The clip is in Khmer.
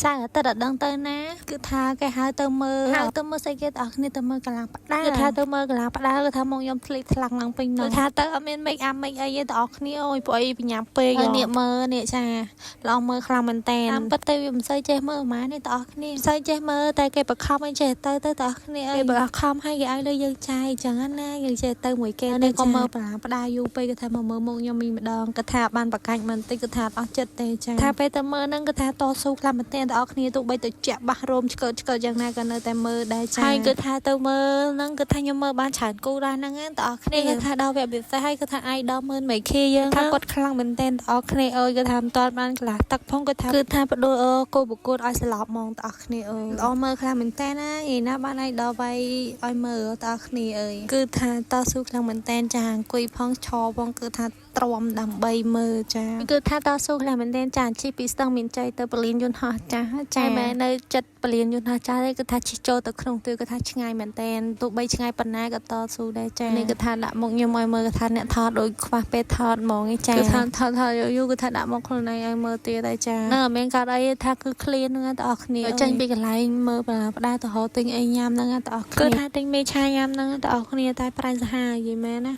សៅរ៍អាទិត្យអត់ដឹងទៅណាគឺថាគេហៅទៅមើលហៅទៅមើលស្អីគេបងប្អូនទៅមើលកន្លងផ្ដាគឺថាទៅមើលកន្លងផ្ដាគឺថាមកខ្ញុំធ្លេកថ្លាំងឡើងពេញនោះគឺថាទៅអត់មាន make up make អីទេបងប្អូនអើយព្រោះអីបញ្ញាពេកហើយនេះមើលនេះចាល្អមើលខ្លាំងមែនតើតាមពិតទៅវាមិនសូវចេះមើលហ្មងនេះបងប្អូនមិនសូវចេះមើលតែគេបខំឲ្យចេះទៅទៅបងប្អូនអើយគេបខំឲ្យគេឲ្យលើយើងចាយអញ្ចឹងណាយើងចេះទៅមួយគេនេះក៏មើលប្រាផ្ដាយូរពេកគឺថាមកមើលមុខខ្ញុំមីម្ដងគឺថាបានប្រកាច់មិនតិចគឺថាអស់ចិត្តទេចាថាពេលទៅមើលហ្នឹងគឺថាតស៊ូខ្លាំងមែនទែនបងប្អូនទោះបីទៅជាក់បាសរោមឆ្កើតឆ្កើតយ៉ាងណាក៏នៅតែមើលដែរចាហើយគឺថាទៅមើលហ្នឹងគឺថាខ្ញុំមើលបានច្រើនគូដែរហ្នឹងណាបងប្អូនគឺថាដល់វគ្គពិសេសហើយគឺថា idol មើលមេខីយើងថាគាត់ខ្លាំងមែនទែនបងប្អូនអើយគឺថាមិនទាន់បានកន្លះទឹកផងគឺថាគឺថាបដួលគូប្រកួតឲ្យស្លាប់ហ្មងបងប្អូនអើយល្អមើលខ្លាំងមែនទែនណាថ្ងៃណាបាន idol វាយឲ្យមើលបងប្អូនអើយគឺថាតស៊ូខ្លាំងមែនទែនចាអង្គុយផងឈរផងគឺថាទ្រាំដើម្បីមើលចាគឺថាតស៊ូខ្លាំងមែនទែនចាជិះពីស្ទឹងមានជ័យទៅពលានយន្តហោះចាស់ចាមែននៅចិត្តពលានយន្តហោះចាស់ទេគឺថាជិះចូលទៅក្នុងទិគឺថាឆ្ងាយមែនទែនទោះបីឆ្ងាយប៉ុណ្ណាក៏តស៊ូដែរចានេះគឺថាដាក់មុខខ្ញុំឲ្យមើលគឺថាអ្នកថតដូចខ្វះពេលថតហ្មងឯចាគឺថាថតថតយូរយូរគឺថាដាក់មុខខ្លួនឯងឲ្យមើលទៀតដែរចានឹងអត់មានកើតអីថាគឺឃ្លានហ្នឹងបងប្អូនគ្នាចេញពីកន្លែងមើលផ្ដាទៅរកទិញអីញ៉ាំហ្នឹងបងប្អូនគឺថាទិញមេឆាញ៉ាំហ្នឹងបងប្អូនគ្នាតែប្រៃសាហាវនិយាយមែនណា។